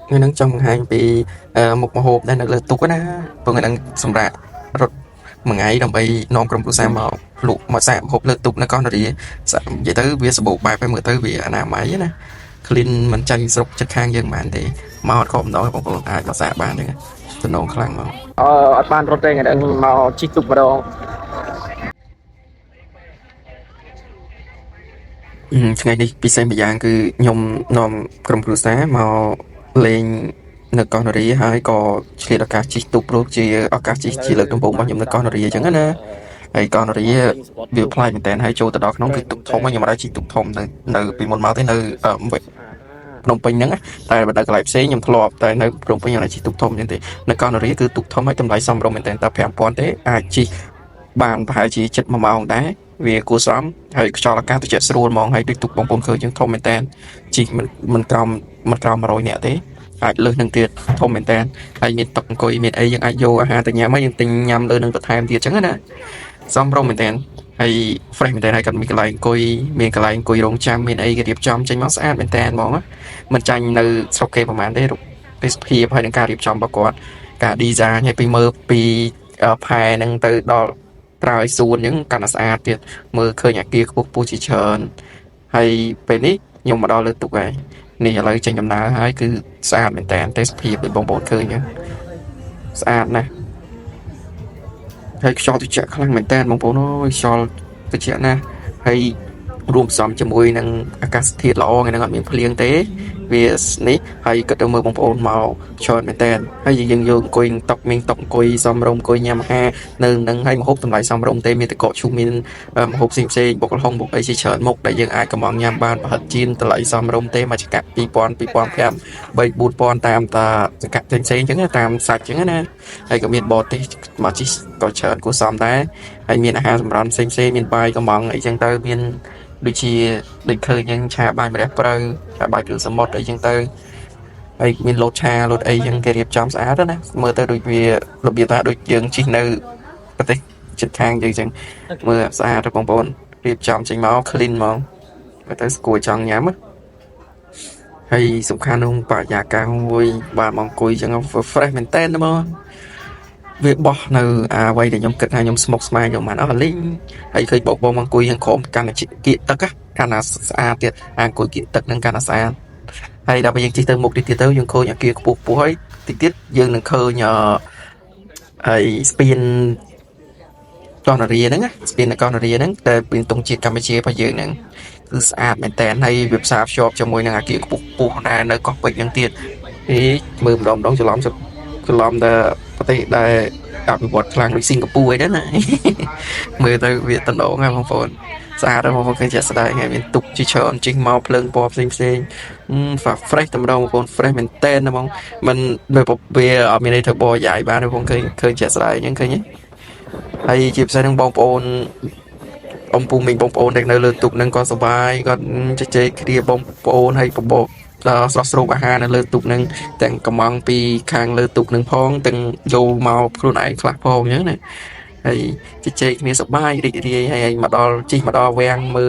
ថ្ងៃហ្នឹងចង់បង្ហាញពីមុខម្ហូបដែលនៅលើទូកណាព្រោះថ្ងៃហ្នឹងសម្រាប់រត់មួយថ្ងៃដើម្បីនាំក្រុមគ្រួសារមកលក់មកសាកម្ហូបលើទូកនៅកោះនរាសានិយាយទៅវាសម្បូរបែបហើយមើលទៅវាអនាម័យណា clean មិនចាញ់ស្រុកចិត្តខាងយើងបានទេមកអត់ខកម្ដងបងប្អូនអាចមកសាកបានទេតំណងខ្លាំងមក អឺអត់បានរត់ទេថ្ងៃហ្នឹងមកជិះទូកម្ដង ថ្ងៃនេះពិសេសម្យ៉ាងគឺខ្ញុំនាំក្រុមគ្រួសារមកលេងនៅកោះនរាហើយក៏ឆ្លៀតឱកាសជិះទូកព្រោះជាឱកាសជិះជាលើកដំបូងរបស់ខ្ញុំនៅកោះនរាអញ្ចឹងណាហើយកោះនរាវាប្លែកមែនតើហើយចូលទៅដល់ក្នុងគឺទូកធំខ្ញុំមិនដែលជិះទូកធំនៅនៅពីមុនមកទេនៅភ្នំពេញហ្នឹងតែបើនៅកន្លែងផ្សេងខ្ញុំធ្លាប់តែនៅភ្នំពេញខ្ញុំមិនដែលជិះទូកធំអញ្ចឹងទេនៅកោះនរាគឺទូកធំហើយតម្លៃសមរម្យមែនតើតែ5000ទេអាចជិះបានប្រហែលជាជិត1ម៉ោងដែរវាគួរសមហើយខ្យល់អាកាសត្រជាក់ស្រួលហ្មងហើយដូចទូកបងប្អូនឃើញយើងធំមែនតើជិះមិនមិនក្រោមមិនក្រោម100នាក់ទេអាចលើសនឹងទៀតធំមែនតើហើយមានតុអង្គុយមានអីយើងអាចយកអាហារទៅញ៉ាំហើយយើងទិញញ៉ាំលើនឹងបន្ថែមទៀតអញ្ចឹងណាសមរម្យមែនតើហើយ fresh មែនតើហើយគាត់មានកន្លែងអង្គុយមានកន្លែងអង្គុយរងចាំមានអីគេរៀបចំចេញមកស្អាតមែនតើហ្មងមិនចាញ់នៅស្រុកគេប្រហែលទេរូបទេសភាពហើយនឹងការរៀបចំរបស់គាត់ការ design ហើយពីមើលពីផែនឹងទៅដល់ត្រើយសួនអញ្ចឹងកាន់តែស្អាតទៀតមើលឃើញអាគារខ្ពស់ខ្ពស់ជាច្រើនហើយពេលនេះខ្ញុំមកដល់លើទូកហើយនេះឥឡូវចេញដំណើរហើយគឺស្អាតមែនតើទេសភាពដូចបងប្អូនឃើញអញ្ចឹងស្អាតណាស់ហើយខ្យល់ត្រជាក់ខ្លាំងមែនតើបងប្អូនអើយខ្យល់ត្រជាក់ណាស់ហើយរួមផ្សំជាមួយនឹងអាកាសធាតុល្អថ្ងៃហ្នឹងអត់មានភ្លៀងទេវានេះហើយក៏ទៅមើលបងប្អូនមកច្រើនមែនតើហើយយើងយកអង្គុយតុកមានតុកអង្គុយសំរុំអង្គុយញ៉ាំអាហារនៅនឹងហើយម្ហូបតម្លៃសមរម្យទេមានតកកឈូសមានម្ហូបផ្សេងផ្សេងបុកល្ហុងបុកអីជាច្រើនមុខដែលយើងអាចកំងញ៉ាំបានប្រហិតជៀនតម្លៃសមរម្យទេមួយចង្កាក់2000 2005 3 4000តាមតាចង្កាក់ផ្សេងផ្សេងអញ្ចឹងតាមសាច់អញ្ចឹងណាហើយក៏មានបរទេសមកជីក៏ច្រើនគួរសមដែរហើយមានអាហារសម្រន់ផ្សេងផ្សេងមានបាយកំងអីចឹងទៅមានដូចជាដូចឃើញហ្នឹងឆាបាយម្រះព្រៅឆាបាយគ្រឿងសមុទ្រអីចឹងទៅហើយមានលតឆាលតអីចឹងគេរៀបចំស្អាតណាមើលទៅដូចវារបៀបថាដូចយើងជិះនៅប្រទេសជិតខាងយើងចឹងមើលស្អាតទៅបងប្អូនរៀបចំចេញមក clean ហ្មងមើលទៅស្គួរចង់ញ៉ាំណាហើយសំខាន់នោះបរិយាកាសមួយបានមកអង្គុយចឹង fresh មែនតើហ្មងវាបោះនៅអាអ្វីដែលខ្ញុំគិតថាខ្ញុំស្មុកស្មាញខ្ញុំបានអស់លីងហើយឃើញបងបងមកអង្គុយខាងក្រោមកាន់តែគៀកទឹកកាន់តែស្អាតទៀតអាអង្គុយគៀកទឹកហ្នឹងកាន់តែស្អាតហើយដល់ពេលយើងជិះទៅមុខតិចទៀតទៅយើងឃើញអាគារខ្ពស់ខ្ពស់ហើយតិចទៀតយើងនឹងឃើញអឺហើយស្ពានកោះនរាហ្នឹងណាស្ពានកោះនរាហ្នឹងតែពីទង់ជាតិកម្ពុជារបស់យើងហ្នឹងគឺស្អាតមែនតើហើយវាផ្សារភ្ជាប់ជាមួយនឹងអាគារខ្ពស់ខ្ពស់ដែលនៅកោះពេជ្រហ្នឹងទៀតអេមើលម្ដងម្ដងច្រឡំច្រឡំតែប្រទេសដែលអភិវឌ្ឍខ្លាំងដូចសិង្ហបុរីអីដែរណា មើលទៅវាតំណងហ្នឹងបងប្អូនស្អាតណាស់បងប្អូនឃើញជាក់ស្ដែងហើយមានទុកជាច្រើនជិះមកភ្លើងពណ៌ផ្សេងផ្សេងហ្វា fresh តែម្ដងបងប្អូន fresh មែនតើណាបងមិនវាអត់មានន័យធ្វើបយាយបានទេបងឃើញឃើញជាក់ស្ដែងអញ្ចឹងឃើញទេហើយជាពិសេសនឹងបងប្អូនអំពូមីងបងប្អូនដែលនៅលើទូកហ្នឹងក៏សប្បាយគាត់ជជែកគ្នាបងប្អូនហើយបបោស្រស់ស្រូបអាហារនៅលើទូកហ្នឹងទាំងកំងពីខាងលើទូកហ្នឹងផងទាំងយកមកខ្លួនឯងខ្លះផងអញ្ចឹងណាហើយជជែកគ្នាសប្បាយរីករាយហើយមកដល់ជិះមកដល់វាំងមើល